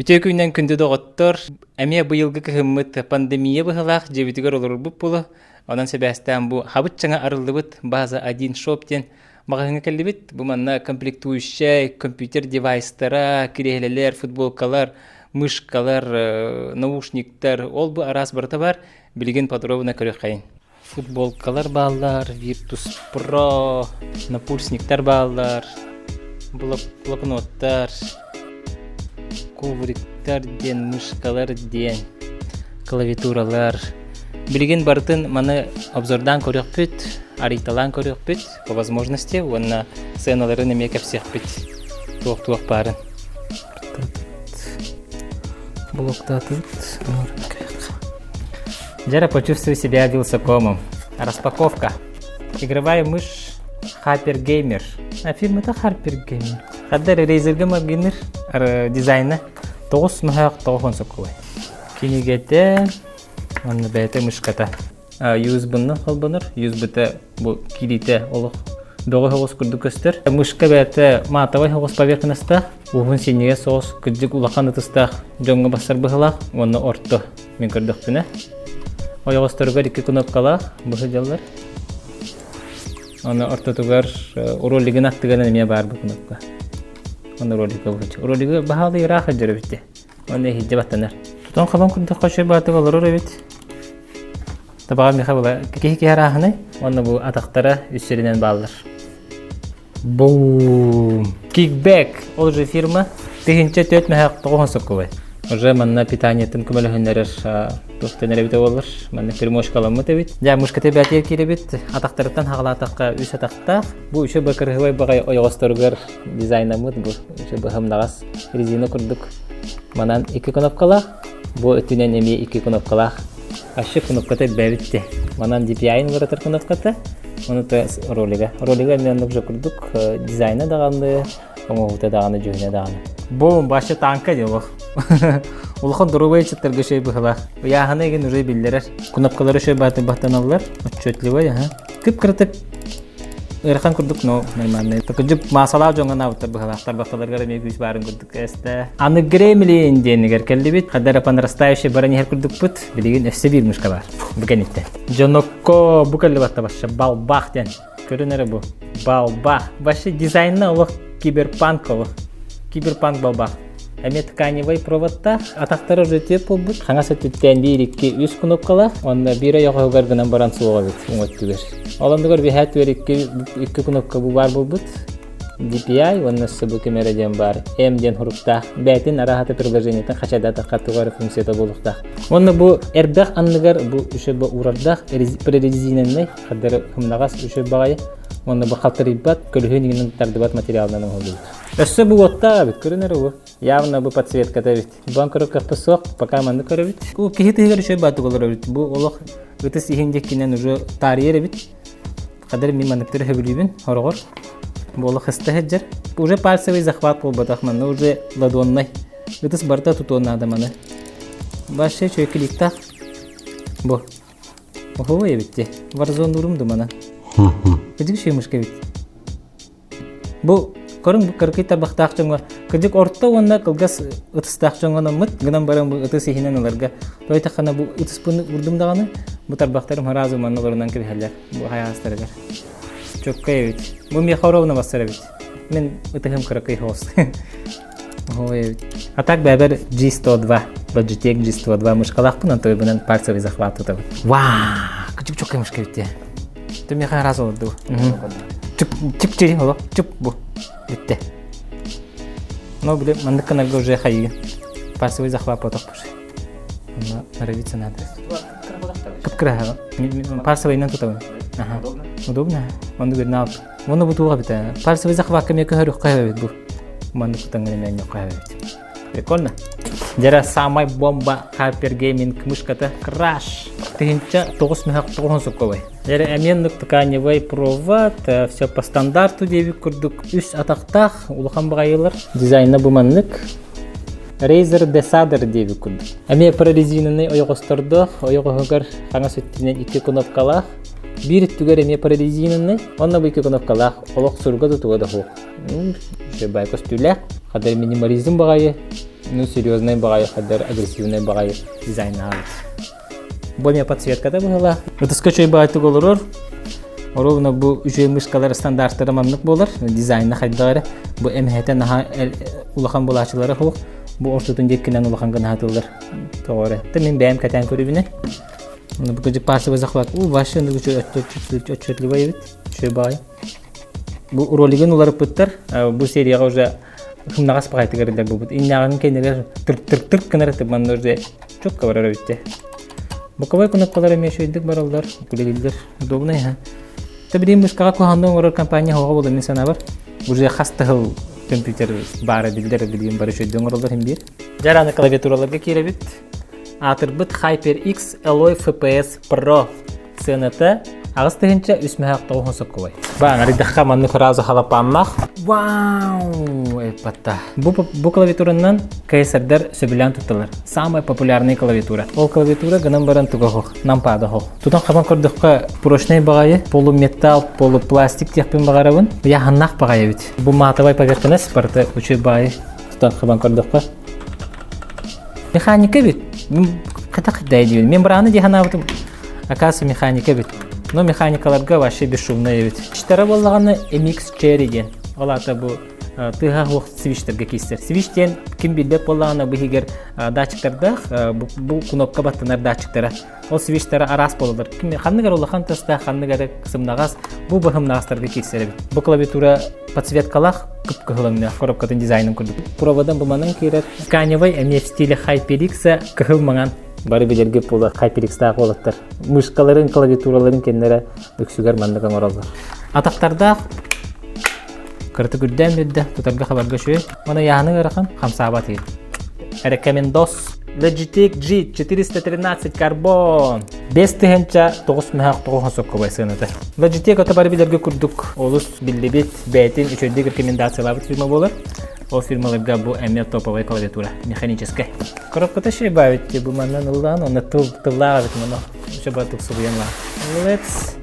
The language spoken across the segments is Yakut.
Үтүө күнүнэн күндү доҕоттор! Эмиэ быйылгы кыһыммыт пандемия быһыылаах дьиэбитигэр олорорбут буолуо. Онон сибээстээн бу хабыт-чаҥа арыллыбыт База 1 Shop диэн маҕаһыыҥҥа кэллибит. Бу манна комплектующай, компьютер девайстара, кириэһилэлэр, футболкалар, мышкалар, наушниктар, ол бу араас барыта баар. Билигин подробно көрүөххэйин. Футболкалар бааллар, Virtus Pro, напульсниктар бааллар, блокноттар, ковриктар диэн, мышкалар диэн, клавиатуралар. Билигин барытын маны обзордаан көрүөхпүт, арыйталаан көрүөхпүт по возможности уонна сыаналарын эмиэ кэпсиэхпит туох-туох баарын. Блоктаатыбыт. Дьэ, почувствуй себя вилсакомом. Распаковка. Игровая мышь Hyper Gamer. А фирмата Harper Gamer. Хаддар Razer-га маргиныр дизайна 9 мөһөөх 9 сокулай. Кинигэтэ, онно бэйэтэ мышката. USB-ны холбонор. USB-та бу кириитэ олох бөҕө соҕус курдук көстөр. Мышка бэйэтэ матовай соҕус поверхностаах, уһун синньигэс соҕус, кырдьык улахан ытыстаах дьоҥҥо бассар быһыылаах уонна орто мин көрдөхпүнэ. Ойоҕосторугар икки кнопкалаах бу сылдьаллар. Аны ортотугар ролигын аттыгар эмиэ баар бу кнопка. Оны ролика быһыччы. Ролигы баһаалый ыраах сылдьар эбит Уонна иһирдьэ баттанар. Тутан хабан курдук хочой баатык олорор эбит. Табаҕа миэхэ була киһи киһи арааһынай уонна бу атахтара үс сиринэн бааллар. Бум! Кикбэк! Ол же фирма 1004 9 соккубай. Уже манна питаниетын көмөлөһүннэрэр туохтан эбитэ буолар. Манна примочкаламмыт эбит. Дьэ, мушката бээтигэр киирэбит. Атахтарыттан хаҕалаатахха үс атахтаах. Бу үчү бакырыһыбай баҕай ойоҕосторугар дизайнаммыт бу үчү быһымнаҕас резина курдук. Манан икки кнопкалаах. Бу өттүнэн эмиэ икки кнопкалаах. Вообще кнопката бэбитте. Манан DPI-ын уларытар кнопката. Ону то ролига. Ролига эмиэ оннук же курдук дизайна даҕаны, оҥоһуута даҕаны, дьүһүнэ даҕаны. Бу вообще танка дело. Улахан доруобай ыччаттарга шөй быһылаах. Ыйааһына игин уже биллэрэр. Кнопкалары шөй баттаналлар. Отчетливый, аха. Кып-кыратык ыарахан курдук, но нормальный. Кырдьык маасалаах дьоҥҥо анаабыттар быһылаах. Тарбахталарыгар эмиэ күүс баарын курдук эстэ. Аны Гремлин диэнигэр кэллибит. Хадара по нарастающей баран иһэр курдукпут. Билигин өссө биир мышка бар. Бу кэнниттэн. Дьонокко бу кэллибатта баша балбах диэн. Көрүн эрэ бу. Балбах. Вообще дизайна олох киберпанк олох. Киберпанк балбах. Эмиэ тканевай проводтаах, атахтара уже түөп буолбут. Хаҥас өттүттэн биир, икки, үс кнопкалаах. Онно биир ойоҕоһугар гынан баран суох эбит уҥа өттүгэр. Ол оннугар биһээ түөр икки, икки кнопка бу баар буолбут. DPI уонна СБ кэмэрэ диэн баар М диэн хуруктаах. Бээтин араһата приложениетын хачайдаатахха туга эрэ функцията буолуохтаах. Уонна бу эрбэх анныгар бу үчү уурардаах прорезиненный хардары хымнаҕас үчү баҕайы уонна бу халтарыйбат көлөһүн иҥинэн тардыбат материалынан оҥоһуллубут. Өссө бу уоттаах эбит, көрүн эрэ бу. Явно бу подсветката эбит. Бан көрөр кыахпыт суох, пока манны көрөбүт. Бу киһи тыһыгар үчүгэй баатык олорор эбит. Бу олох ытыс иһин диэкинэн уже таарыйар эбит. Хадыр мин манныктары сөбүлүүбүн хороҕор. Бу олох ыста сылдьар. Уже пальцевый захват буолбатах манна уже ладоннай. Ытыс барыта тутуон наада маны. Вообще үчүгэй кликтаах. Бу. Оһуобай эбит дии. Warzone урум ду мана. Кыдьык шемышка эбит. Бу көрүҥ бу кыракый тарбахтаах дьоҥҥо кырдьык орто уонна кылгас ытыстаах дьоҥҥо анаммыт гынан баран бу ытыс иһинэн ыларга тойтаххына бу ытыспын урдум даҕаны бу тарбахтарым сразу манна олорунан кэбиһэллэр бу хайаҕастарыгар чөккөй эбит бу миэхэ оруобуна бассар эбит мин ытыһым кыракый хоос Ой эбит. А так бэбэр G102, Logitech G102 мышкалаахпын, онтойбунан пальцевый захват тутабын. Вау, кычык чөккөй мышка эбит Ты миэхэ раз олорду. Чуп, чуп чири, олох, чуп бу. Бүтте. Но, били, маннык гынарга уже хайыы. Пальцевый захват потох бу. Онно норовиться надо. Кып-кыра. Пальцевыйынан тутабын. Ага. Удобно. Онду гырнаал. Оны бу туға бит. Пальцевый захватка мне көһөр үккэ бу. Маннык тутан гына мен бит. Прикольно. Дьэрэ самай бомба Hyper Gaming мышката Crash. 1999 сукковай. Дьэрэ эмиэннук тканевый провод, все по стандарту диэбит курдук үс атахтаах улахан баҕайылар. Дизайна бу маннык. Razer Desader диэбит курдук. Эмиэ прорезиненный ойоҕостордоох, ойоҕоһугар хаҥас өттүнэн икки кнопкалаах, биир өттүгэр эмиэ прорезиненный, онно бу икки кнопкалаах олох суруга да туга да суох. Үчүгэй көстүүлээх, хадar минимализм баҕайы, ну серьезный баҕайы, хадar агрессивный баҕайы дизайнаабыт. Бу эмиэ подсветката быһыылаах. Ытыска үчүгэй баҕайытык олорор. Оруобуна бу үчүгэй мышкалар стандарттара маннык буолар. Дизайна хайдах эрэ. Бу эмэһэтэ наһаа улахан булааччылара суох. Бу ортотун диэккинэн улахан гына хатыллар. Тоҕо эрэ. Та мин бэйэм кэтээн көрүбүнэ. Бу кыдьык пальцевый захват. У, вообще отчетливый эбит. Үчүгэй баҕайы. Бу ролигын уларыппыттар. Бу серияҕа уже хымнаҕас баҕайытыгар илэр буолбут. Иннээҕин кэннигэр тырк-тырк-тырк гынар этим манна уже четко барар эбитте. Боковой кнопкалар эмиэ үчүгэйдик бараллар, үлэлииллэр. Удобно иһэ. Та билигин мышкаҕа куһаҕаннык оҥорор компания оҕо буолан мин санаабар уже хас тыһыл компьютер баара биллэр билигин бары үчүгэйдик оҥороллор иһин биир. Дьэ аны клавиатураларга киирэбит. Аатырбыт HyperX Alloy FPS Pro Сыаната 8390 соккубай. Баан арыйдахха маннык фраза халапааннаах. Вау! Эппатта. Бу, бу клавиатуранан КСР-дар сөбүлээн тутталар. Самая популярная клавиатура. Ол клавиатура гынан баран туга хох, нампаада хох. Тутан хабан көрдөххө прочный баҕайы, полуметалл, полупластик диэхпин баҕарабын. Яханнаах баҕайы эбит. Бу матовай поверхность барыта үчүгэй баҕайы тутан хабан көрдөххө. Механика эбит. Хата диибин. Мембрана дии санаабытым. Оказывается, механика эбит. Но механикаларга вообще бесшумная эбит. Читара буоллаҕына MX Cherry диэн. Ол аата бу тыаһа суох свичтергэ киирсэр. Свич диэн ким билбэт буоллаҕына бу иһигэр датчиктардаах, бу кнопка баттанар датчиктара. Ол свичтара араас буолаллар. Ханнык эрэ улахан тастаах, ханнык эрэ сымнаҕас, бу быһымнаҕастарга киирсэр эбит. Бу клавиатура подсветкалаах кып-кыһыл өҥнөөх коробкатын дизайнын курдук. Проводан бу манан киирэр. Тканевай эмиэ в стиле HyperX кыһыл маҥан. Бары билэргэ буолар HyperX-таах уолаттар. Мышкаларын, клавиатураларын кэннэрэ үксүгэр маннык оҥороллор. Атахтардаах кыратык үрдээн биэрдэ, тутарга хабарга үчүгэй. Уонна ыйааһыны ыарахан, хамсаабат иһит. Рекомендос. Logitech G413 Carbon. 5999 соккобай сыаната. Logitech ото бары билэргэ курдук олус биллибит, бэйэтин үчүгэйдик рекомендациялаабыт фирма буолар. Ол фирмаларга бу эмиэ топовай клавиатура, механическая. Коробката шибавит, бу маннан ыллаан, онно тыл тыллаах эбит мано. Еще батык субуйан Let's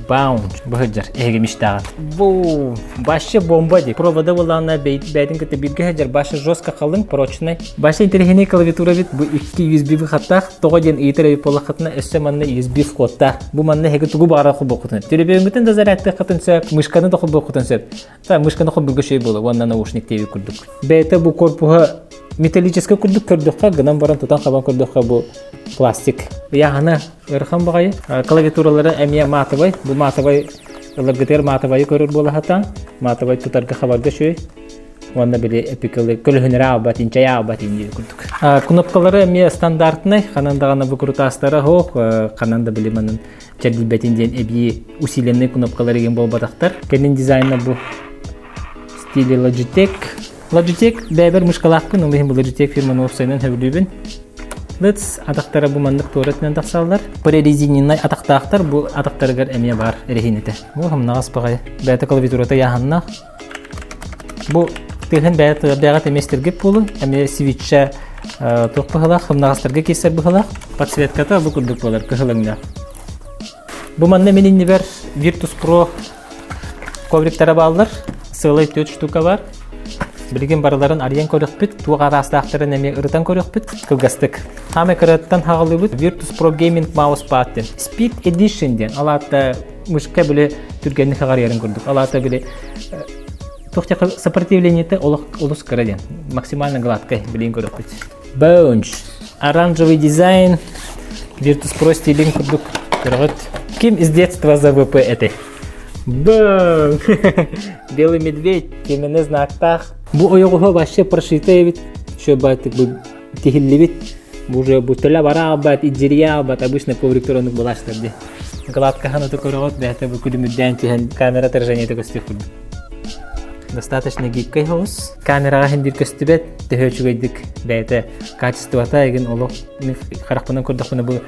Bound быһыдьар эһиги мечтаҕыт. Бу башы бомба ди. Провода булаана бэйдин кытта бирге сылдьар башы жестко халыҥ прочный. Башы интэриэһинэй клавиатура бит бу икки USB выходтаах тоҕо диэн ыйытар эбит буоллаххытына өссө манна USB входтаах. Бу манна эһиги тугу баҕарар холбуоххутун. Төлөпүөҥҥүтүн да зарядтыаххытын сөп, мышканы да холбуоххутун сөп. Та мышканы холбуурга үчүгэй буолуо уонна наушник диэбит курдук. Бэйэтэ бу корпуһа металлическай курдук көрдөххө, гынан баран тутан-хабан көрдөххө бу пластик. Ыйааһына ыарахан баҕайы. Клавиатуралара эмиэ матовай. Бу матовай ыларгытыгар матовайы көрөр буола сатаан. Матовай тутарга хабарга үчүгэй. Уонна били эпикалы көлөһүнэрэ аалбат, инчэй аалбат диир курдук. Кнопкалары эмиэ стандартнай, ханан даҕаны бу крутаастара суох, ханан да били манын чэрдийбэтин диэн эбии усиленный кнопкалар игин буолбатахтар. Кэннин дизайна бу стиле Logitech. Logitech бэйэбэр мышкалаахпын, ол иһин бу Logitech фирманы уопсайынан сөбүлүүбүн. Let's атахтара бу маннык туора өттүнэн тахсаллар. Прорезиненнай атахтаахтар бу атахтарыгар эмиэ баар эрэһиинэтэ. Бу хамнаҕас баҕайы. Бэйэтэ клавиатурата ыйааһыннаах. Бу тыаһын бэйэ бэйэҕэ эмиэ истэргит буолун. Эмиэ свитча туох быһылаах, хамнаҕастарга киирсэр быһылаах. Подсветката бу курдук буолар, кыһыл өҥнөөх. Бу манна мин иннибэр Virtus Pro ковриктара бааллар. Сыалай 4 штука бар. Билигин барыларын арыйан көрүөхпүт, туох араастаахтарын эмиэ ырытан көрүөхпүт. Кылгастык. Хаамай кыраттан хаҕалыыбыт Virtus Pro Gaming Mousepad диэн. Speed Edition диэн. Ол аата мышка били түргэнник хаҕарыйарын курдук. Ол аата били туох сопротивлениета олох олус кыра диэн. Максимально гладкай билигин көрүөхпүт. Bounce. Оранжевый дизайн. Virtus Pro стилин курдук көрөҕүт. Ким из детства за ВП этэй? Бэм! Белый медведь кимини знактаах. Бу ойоҕоһо вообще прошита эбит. Еще баатык бу тиһиллибит. Бу уже бу төлө бара албат, идьирийэ албат, обычно ковриктар оннук булаачтар дии. Гладкаһан ото көрөҕүт, бэйэтэ бу күлүмүрдээн түһэн камера отражениета көстүөх курдук. Достаточно гибкий соҕус. Камераҕа иһин биир көстүбэт, төһө үчүгэйдик бэйэтэ качествота игин олох мин харахпынан көрдөхпүнэ бу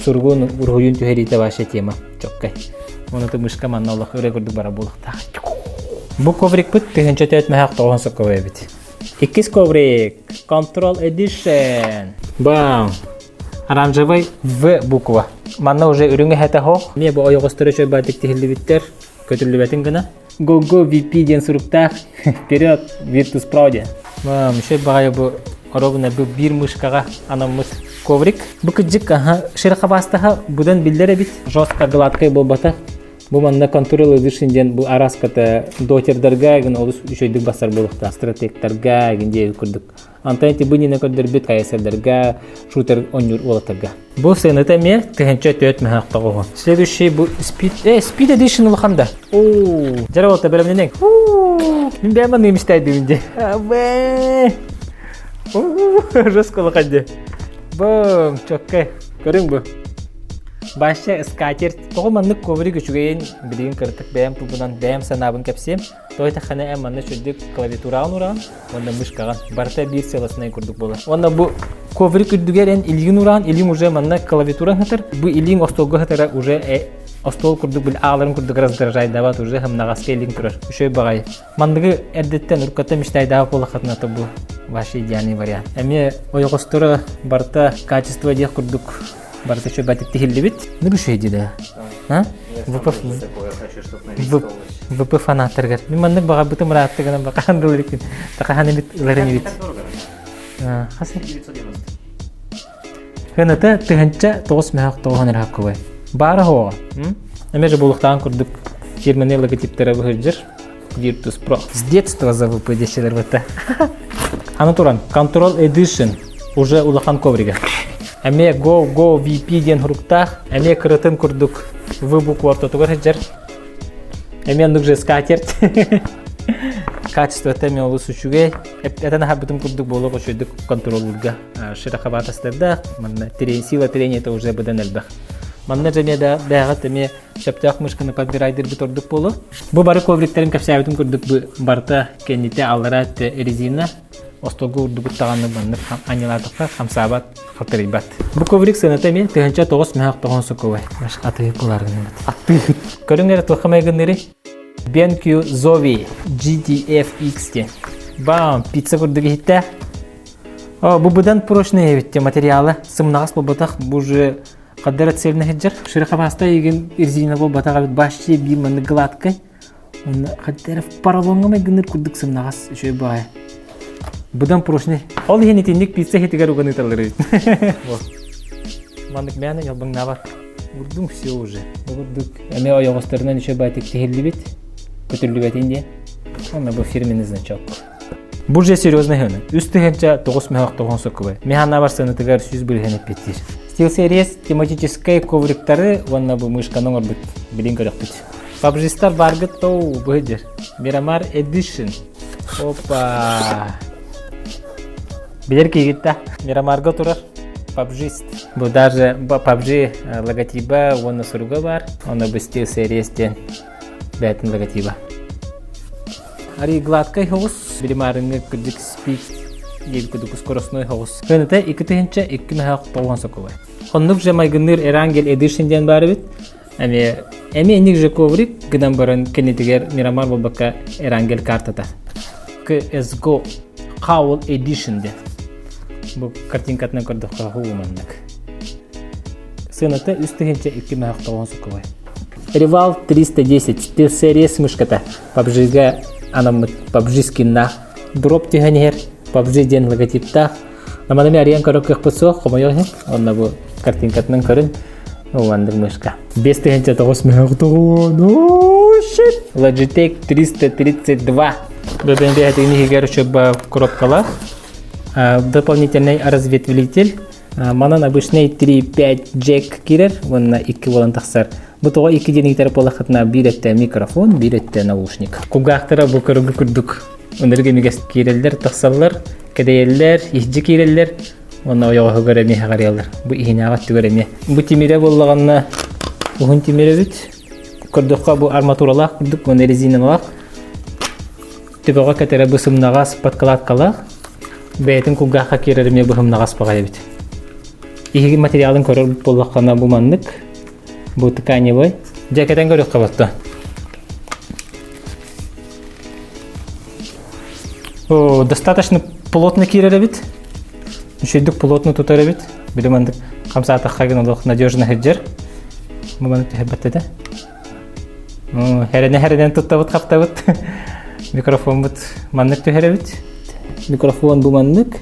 суругун уруһуйун түһэриитэ вообще тема чоккай. Оны мышка манна олох өрө курдук бара буолуохтаах. Бу коврикпыт 1449 сокковой эбит. Иккис коврик. Control Edition. Бам! Оранжевый В буква. Манна уже үрүҥ эһэтэ хоох. Эмиэ бу ойоҕосторо чөйбаатык тиһиллибиттэр. Көтүллүбэтин гына. Go Go VP диэн суруктаах. Вперед, Virtus Pro диэн. Бам, еще баҕайы бу оробуна бу биир мышкаҕа анаммыт коврик. Бу кыдьык аха шероховастаха будан биллэр эбит. Жестко гладкай буолбата. Бу манна контрол edition диэн бу араската дотердарга эгин олус үчүгэйдик басар буолуохтаах стратегтарга эгин диэби курдук. Антон ити бу нина көрдөрбүт КСРдарга шутер оонньуур уолаттарга. Бу сыаната эмиэ 1004 мөһөөх тоҕуһу. Следующий бу Speed, Speed Edition улахан да. Оо, дьара болта бэлэмнэнең. Мин бэйэм манныгым истээдим дии. Абэ. Оо, жестко улахан дии. Бум, чоккай. Көрүҥ бу. Баша скатерть. Тоҕо маннык коврик үчүгэйин билигин кыратык бэйэм тылбынан бэйэм санаабын кэпсиэм. Тоҕо итаххана эн манна үчүгдүк клавиатураҕын ураҕын уонна мышкаҕын. Барыта биир целостнай курдук буолар. Уонна бу коврик үрдүгэр эн илиигин ураҕын, илииҥ уже манна клавиатураҥ сытар. Бу илииҥ остуолга сытара уже остуол курдук били ааларын курдук раздражайдабат уже хымнаҕаска илиҥ турар. Үчүгэй баҕайы. Манныгы эрдэттэн уруккаттан мечтайдаах буоллаххытына то бу ваш идеальный вариант. Эмиэ ойоҕосторо барыта качество диэх курдук барыта үчүгэй тиһиллибит. Ну үчүгэй дии да. А? ВП ВП фанаттарыгар. Мин маннык баҕарбытым ыраатта гынан бакаан дылырыкпин. Такахан эбит ыларын эбит. Хас 990. Хыната тыһынча тоҕус мөһөх тоҕуһун ырааккыбай. Баара хоҕа. Эмэ же булуктаан курдук фирменный логотиптара быһырдьыр. Virtus Pro. С детства за ВП дещелер бытта. Аны туран, Control Edition уже улахан коврига. Эмиэ Go Go VP диэн хуруктаах, эмиэ кырытын курдук В буква ортотугар сылдьар. Эмиэ оннук же скатерть. Качествота эмиэ олус үчүгэй. Этэн аһарбытым курдук буолуох үчүгдүк контроллуурга шероховатостардаах. Манна сила трения это уже быдан элбэх. Манна же эмиэ бэҕэт эмиэ сөптөөх мышканы подбирайдырбыт ордук буолуо. Бу бары ковриктэрин кэпсээбитим курдук бу барыта кэннитэ аллара резина остуолга урдубут даҕаны маннык анньылаатахха хамсаабат, халтарыйбат. Бу коврик сыаната эмиэ 1009 мөһөх тоҕон сокуобай. Атыы буларгыныбыт. Атыы. Көрүҥ эрэ туохха майгынныырый? BenQ Zowie GTFX диэн. Бам, пицца курдук иһиттээх. О, бу быдан прочный эбит материала. Сымнаҕас буолбатах, бу уже Хаддара цельно сылдьар. Шероховаста игин резина буолбатах эбит башчы биир маннык гладкай. Онно хаддара поролоҥҥа майгынныр курдук сымнаҕас үчүгэй баҕайы. Быдан прочный. Ол иһин итинник пицца иһитигэр уган ыыталлар эбит. Маннык мээнэ ньалбаҥнаабат. Урдуҥ все уже. Бу курдук эмиэ ойоҕосторунан үчүгэй баайтык тиһиллибит. Көтүллүбэтин диэн. Онно бу фирменный значок. Бу же серьезный хыны. Үс тыһыынча тоҕус мөһөх тоҕон соккубай. Механабар сыанатыгар 100 бырыһын эппиттиир. SteelSeries тематическай ковриктары уонна бу мышканы оҥорбут. Билин көрөхпүт. Пабжистар баргыт тоу быһыдыр. Miramar Edition. Опа. Билер киһигитта. Мирамарга турар PUBGист. Бу даже PUBG логотиба уонна суруга бар. Онно бу SteelSeries диэн бээтин логотиба. Арый гладкай соҕус, билимаарыҥҥы кырдьык спид диэбит курдук скоростной соҕус. Кыаната 2002 мөһөөх тоҕуон сокулай. Оннук же майгынныыр Эрангел Edition диэн баар эбит. Эмиэ эмиэ инник же коврик гынан баран кэннитигэр Мирамар буолбакка Эрангел картата. CSGO Howl Edition диэн. Бу картинкатынан көрдөххө маннык. Сыаната 3002 мөһөөх тоҕуон сокулай. Rival 310 SteelSeries мышката PUBG-га анаммыт PUBG скиннаах дроп түһэн иһэр PUBG диэн логотиптаах. Наман эми арыйан көрөр кыахпыт суох, хомойуох иһин. Онно бу картинкатынан көрүн. Уандыр мышка. 5009 мөһөх тоҕуон. shit! Logitech 332. Бөбен бэһэтигин иһигэр чөбба коробкалар. Дополнительный разветвитель Манан обычный 3.5 джек киирэр уонна икки буолан тахсар. Бу тоҕо икки диэн ыытар буоллаххытына биир өттө микрофон, биир өттө наушник. Кулгаахтара бу көрүҥү курдук ынырык имигэс киирэллэр, тахсаллар, кэдэйэллэр, иһдьи киирэллэр уонна ойоҕоһугар эмиэ хаҕарыйаллар. Бу иһинээҕи өттүгэр эмиэ. Бу тимирэ буоллаҕына уһун тимир эбит. Көрдөххө бу арматуралаах курдук уонна резиналаах. Төбөҕө кэтэрэ бу сымнаҕас подкладкалаах, бэйэтин кулгаахха киирэр эмиэ быһымнаҕас баҕайы эбит. Иһиги материалын көрөр буоллаххына бу маннык, бу тканевый. Дьэ кэтэн көрүөххэ батта. О, достаточно плотно киирэр эбит. Үчүгэйдик плотно тутар эбит. Били маннык хамсаатахха гын олох надежно сылдьар. Бу маннык түһэрбэт этэ. Хэрэнэ хэрэнэн туттабыт хаптабыт. Микрофоммут маннык түһэрэбит. Микрофон бу маннык.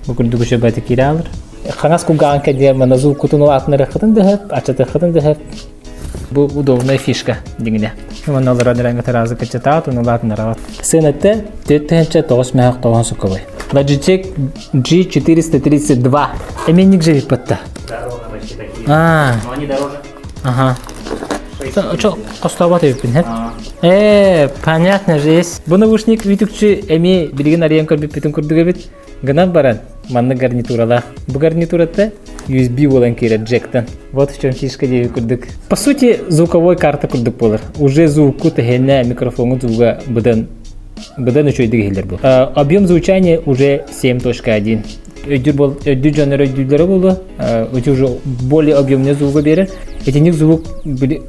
Бу курдук үчүгэй киирэ алар. Хаҥас кулгааҕын кэдиэр манна звуккутун улаатынарыаххытын дөһөп, аччатыаххытын дөһөп. Бу удобная фишка дигинэ. Манна олорон эрэн таразы кыччатаат, уну улаатынарабат. Сыаната 4990 сукковой. Logitech G432. Эменник же виппатта. Да, ровно почти такие. А, Но они дороже. ага. Шесть Чо, костаабат эбиппин, хэ? А, Понятно же есть. Бу наушник үтүкчү эми билигин арыйан көрбүппүтүн курдук эбит. Гынан баран, маннык гарнитуралаах. Бу гарнитурата USB буолан киирэр джектан. Вот в чем фишка диэби курдук. По сути, звуковой карта курдук буолар. Уже звуку тэһэнэ микрофоҥу звуга быдан быдан үчүгэйдик иһиллэр бу. Объем звучания уже 7.1. Өйдүүр бол өйдүүр дьоннор өйдүүллэрэ буолуо. Эти уже более объемный звугу берер. Итинник звук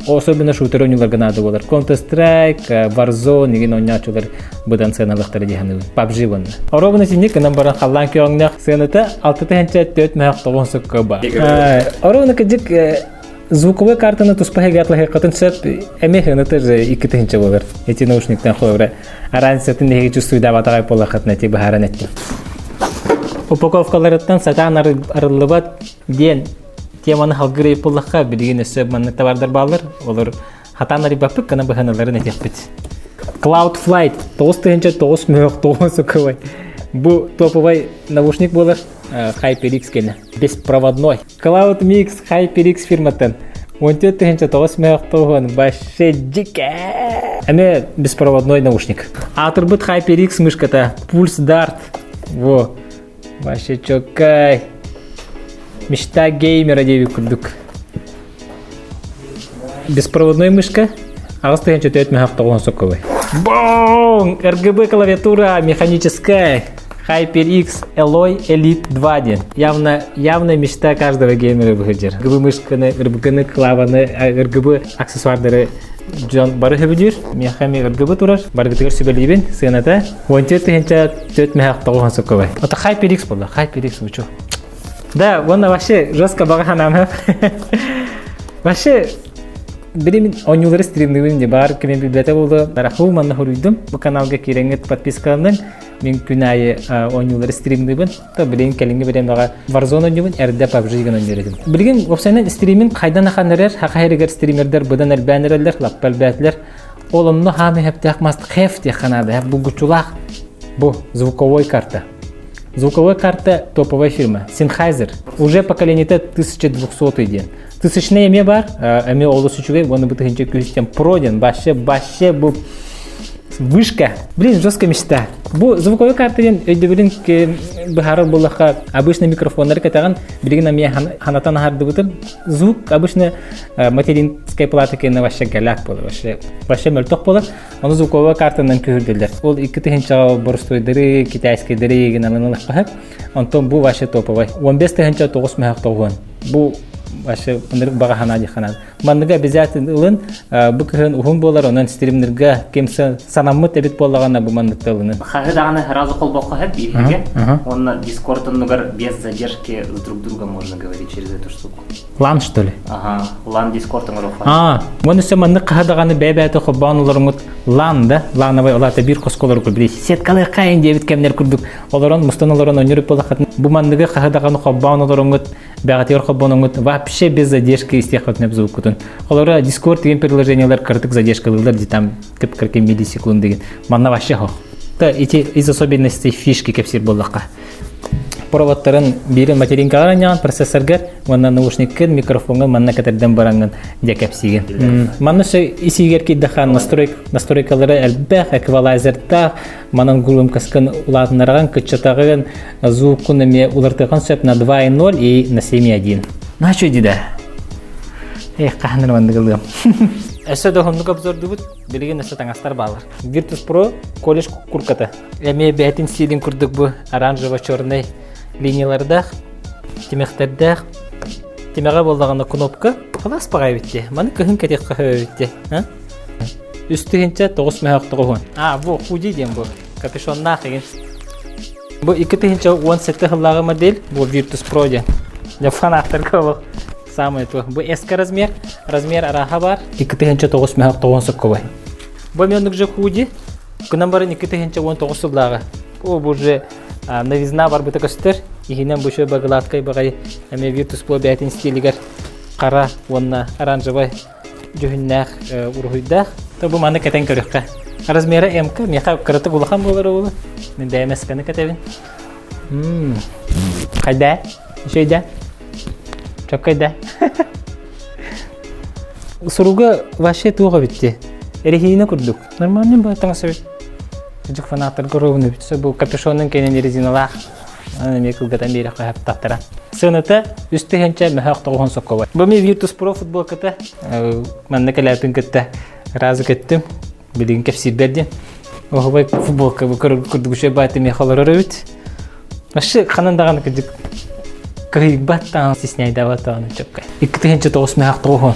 особенно шутер оонньууларга наада буолар. Counter-Strike, Warzone деген оонньоочулар быдан сыаналыктара дии саныыбын. PUBG уонна. Оруобуна итинник гынан баран халлаан күөҥнөх сыаната 6 4 9 сукка ба. Оруобуна кыдьык звуковой картаны туспа хегатлахыаккатын сөп эмиэ сыаната же 2000 буолар. Эти наушниктан холобура араансатын эһиги чувствуйдаабатаҕай буоллаххытына ити быһааран эттим. Упаковкаларыттан сатаан арыллыбат диэн теманы халгыр буоллахха билигин өссө маннык товардар бааллар. Олор хатаан арыйбаппыт гына быһаналарын этиэхпит. Cloudflight 9909 мөөх 9 сукковай. Бу топовай наушник буолар HyperX кэнэ. Беспроводной. Cloud Mix HyperX фирматтан 14 9 мөөх тоҕуон вообще дикэ. Эмэ беспроводной наушник. Аатырбыт HyperX мышката Pulse Dart. Во. Вообще чоккай. Мечта геймера диэбит курдук. Беспроводной мышка 8 4 9 сокковый. Бум! RGB клавиатура механическая. HyperX Alloy Elite 2 диэн. Явно, явная мечта каждого геймера выглядит. RGB мышканы, RGB клаваны, RGB аксессуардары дьон бары сөбүлүүр. Миэхэ эмиэ RGB турар. Баргытыгар сүбэлиибин. Сыаната 14 4 9 сокковый. Это HyperX буолла. HyperX учу. Да, уонна вообще жестко баҕа санаам. Вообще билим оонньуулары стримныыбын не баар кими билбэтэ буолуо. Раху манна хоруйдум. Бу каналга киирэҥҥит подпискаланыҥ. Мин күн аайы оонньуулары стримныыбын. То билигин кэлиҥҥи бириэмэҕэ Warzone оонньуубун, эрдэ PUBG гынан оонньуур этим. Билигин уопсайынан стримин хайдан ахан эрэр, хаха эригэр стримердэр быдан элбээн эрэллэр, лаппа элбээтилэр. Ол онно хаамы хэптээх must have диэххэ наада. Булгуччулаах бу звуковой карта. Звуковая карта топовая фирма Sennheiser. Уже поколениета 1200 диэн. Тысячный эмиэ бар, эмиэ олус үчүгэй, уонна бу тыһыынча күһүстэн про диэн баще баще бу вышка. Блин, жесткая мечта. Бу звуковой карта диэн өйдөбүлүн быһаарар буоллахха обычный микрофоннары кэтэҕин билигин эмиэ ханатан аһардыбытым. Звук обычно материнская плата кэннэ вообще голяк буолар, вообще вообще мөлтөх буолар. Ону звуковая картанан күһүрдүлэр. Ол 2000-ҕа боростуойдары, китайскайдары гынан ылыахха Онтон бу вообще топовай. 15 тыһыынча 9 мөһөх тоҕуон. Бу вообще ынырык баҕа санаа дии санаан. Манныга обязательно ылын, бу кыһын уһун буолар, онон стримнерга ким санаммыт эбит буоллаҕына бу манныкта ылынын. Хаһы даҕаны сразу холбоххо сөп бииргэ. Уонна Дискорд оннугар без задержки с друг другом можно говорить через эту штуку. Лан, что ли? Ага, лан Дискорд оҥоруохха. Аа, уонна өссө маннык хаһа даҕаны бэйэ-бэйэтэ холбоон олоруҥут лан да, лановай олаата биир хоско олору били сеткалыаххайын диэбит кэмнэр курдук олорон мустан олорон оонньуур буоллаххытына бу манныгы хаһа даҕаны холбоон олоруҥут бэҕэтигэр холбоноҥут вообще без задержки истиэххитинэ звуккутун. Олоро Discord деген приложениялар кырдык задержкалыылар ди там кып-кыркы миллисекунд деген. Манна вообще хох. Та эти из особенностей фишки кэпсиир буоллахха. Проводтарын биирин материнкаҕар анньаҕын процессоргар уонна наушниккын микрофоҥҥа манна кэтэрдэн бараҥҥын дьэ кэпсиигин. Манна өссө исигэр киирдэххэ настройк настройкалары элбэх эквалайзердаах манан громкоскын улаатыннараҕын кыччатаҕын звуккун эмиэ улартыахын сөп на 2.0 и на 7.1. Начо дии Эх, хаһан маннык ылыам. Өссө да уһуннук обзордубут, билигин өссө таҥастар баалар. Virtus Pro колледж курката. Эмиэ бэйэтин стилин курдук бу оранжево-черный линиялардаах, тимэхтэрдээх. Тимэҕэ буоллаҕына кнопка халаас баҕайы эбит Маны кыһын кэтиэххэ сөп эбит А? Үс тыһыынча тоҕус мөһөөх тоҕуһун. А, бу худи диэн бу. Капюшоннаах игин. Бу 2017 сыллааҕы модель, бу Virtus Pro диэн. Дьэ фанаттарга олох самое то. Бу S размер, размер араха бар. 2009 мөһөх 9 сокковай. Бу мен же худи, кынан барын 2019 сыллааҕы. Бу уже новизна барбыта көстөр. Иһинэн бу шөбө гладкай баҕай эме Virtus Pro бээтин стилигэр қара уонна оранжевай дьүһүннээх уруһуйдаах. То бу маны кэтэн көрүөххэ. Размера МК, миэхэ кыратык улахан буолар уолу. Мин бэйэм СК-ны кэтэбин. Хайда? Үчүгэй Чөккөйдө. Суруга вообще туох эбитти? Эрэһиинэ курдук. Нормальный бу таҥас эбит. Дьик фанаттарга ровно эбит. Бу капюшонун кэнэн резиналаах. Аны эмиэ кылгатан биэрэххэ хаптахтара. Сыаната үс тыһыынча мөһөөх тоҕуһун соккобай. Бу ми Virtus Pro футболката манна кэлээтин кытта разы кэттим. Билигин кэпсиирбэр диэн. Оһубай футболка бу курдук үчүгэй бааты миэхэ олорор эбит. Вообще ханан даҕаны кырдьык кыһыйбат даҕаны стесняйдаабат даҕаны чөпкө. 2009 мөһөөх тоҕуһун.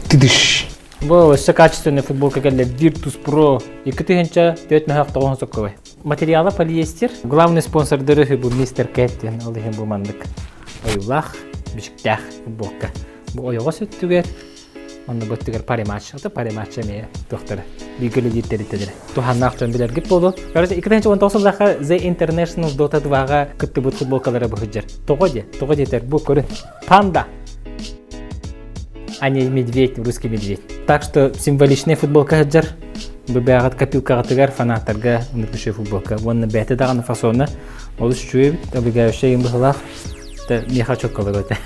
Тыдыш. Бу өссө качественный футболка кэллэ Virtus Pro 2004 мөһөөх тоҕуһун соккобай. Материала полиэстер. Главный спонсордары үһү бу Мистер Кэт диэн ол иһин бу маннык ойуулаах, бичиктээх футболка. Бу ойоҕос өттүгэр, онно бу өттүгэр париматч. Ото париматч эмиэ туохтара бииргэ үлэлиир тэрилтэлэрэ. Туһаннаах дьон билэргит буолуо. Короче, 2019 сыллаахха The International Dota 2-ҕа кыттыбыт футболкалара быһыдьар. Тоҕо диэ? Тоҕо диэтэр бу көрүн. Панда! А не медведь, русский медведь. Так что символичный футболка сылдьар. Бу бэҕэт копилкаҕытыгар фанаттарга үнүргүшүй футболка. Уонна бэйэтэ даҕаны фасона олус үчүгэй эбит. Облегающая им быһылаах. Миэхэ чокколор этэ.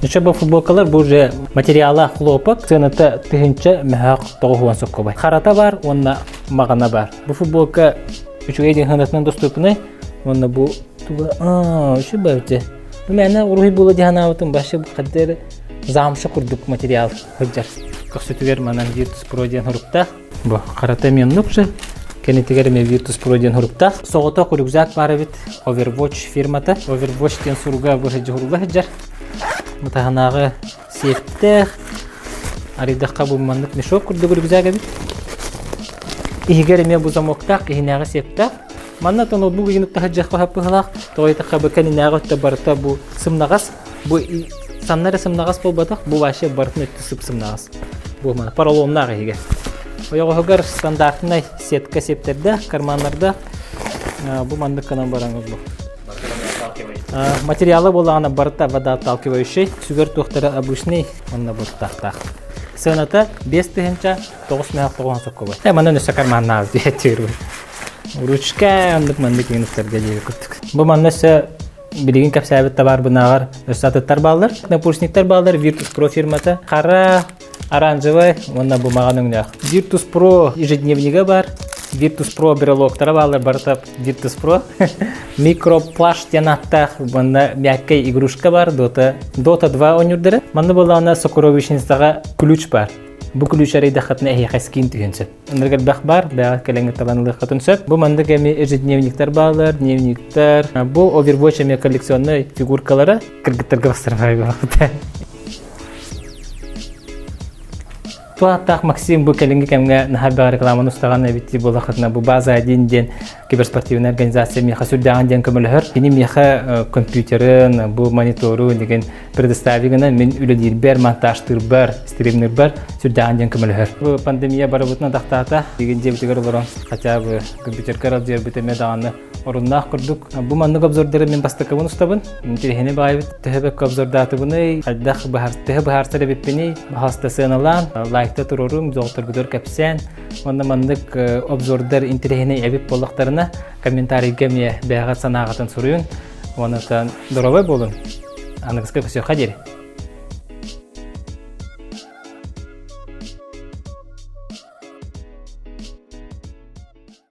Еще бу футболкалар бу уже материала хлопок. Цената тыһынча мөһөөх тоҕуһуон соккобай. Харата бар уонна маҕана бар. Бу футболка үчүгэй диэн ханатынан доступный. Уонна бу туга үчүгэй бэйте. Мээнэ уруһуй буола дии санаабытым башы хаддер замша курдук материал сылдьар. Көхсүтүгэр манан Virtus Pro диэн суруктаах. Бу харата эмиэ оннук же. Кэнитигэр эмиэ Virtus Pro диэн суруктаах. Соҕотох рюкзак баар эбит Overwatch фирмата. Overwatch диэн суруга бу сылдьар сылдьар. Бу таһынааҕы сиэптээх. Арыйдахха бу маннык мешок курдук рюкзак эбит. Иһигэр эмиэ бу замоктаах, иһинээҕи сиэптээх. Манна ноутбук игин таһырдьахха хаппыһалаах, тоҕо бу кэнинээҕи өттө барыта бу сымнаҕас, бу санна эрэ сымнаҕас буолбатах, бу вообще барытын өттө сып-сымнаҕас. Бу мана поролоннаах иһигэр. Ойоҕоһугар стандартнай сетка септэрдээх, карманнардаах. Бу маннык гынан баран бу. Материалы буоллаҕына барыта водоотталкивающий, сүгэр туохтара обычный, онно буттахтаах. Сыаната 5 тыһыынча тоҕус мөһөх тоҕуһун соккобой. Э, манан өссө карманнаах диэттиир. Ручка оннук маннык минуттарга диэри курдук. Бу манна өссө билигин кэпсээбит табаарбынааҕар өссө атыттар бааллар. Напульсниктар бааллар Virtus Pro фирмата. Хара, оранжевый уонна бу маҕан өҥнөөх. Virtus Pro ежедневнига бар. Virtus Pro брелоктара бааллар барыта Virtus Pro. Микроплаш диэн ааттаах манна мягкая игрушка бар. Dota, Dota 2 оонньуурдара. Манна буоллаҕына сокровищницаҕа ключ бар. Бу ключ арыйдаххытына эһиэхэ скин түһүөн сөп. Ынырык элбэх бар, бэҕэ кэлэҥҥэ талан ылыаххытын сөп. Бу маннык эми ежедневниктар баалар, дневниктар. Бу Overwatch эмиэ коллекционнай фигуркалара кыргыттарга бастарбай буолбута. Туаттаах Максим бу кэлиҥҥи кэмҥэ наһаа элбэх рекламаны устаҕан эбит буолахытына бу база один диэн киберспортивная организация миэхэ сүрдээҕин диэн көмөлөһөр. Кини миэхэ компьютерын, бу монитору деген предостави гынан мин үлэлиирбэр, монтажтыырбар, стримнырбар сүрдээҕин диэн көмөлөһөр. Бу пандемия барыбытын атахтаата. Билигин дьиэбитигэр олорон хотя бы компьютерга аралдьыйарбыт эмиэ даҕаны оруннаах курдук. Бу маннык обзордары мин бастакыбын устабын. Интэриэһинэй баайбыт. Төһө бэккэ обзордаатыбыный, хайдах быһар, төһө быһаарсар эбиппиний, хаста сыаналаан, лайкта туруорум, доҕотторгутугар кэпсээн. Уонна маннык обзордар интэриэһинэй эбит буоллахтарына, комментарийга эмиэ бэйэҕит санааҕытын суруйун. Уонна доруобай буолун. Аныгыска көрсүөххэ диэри.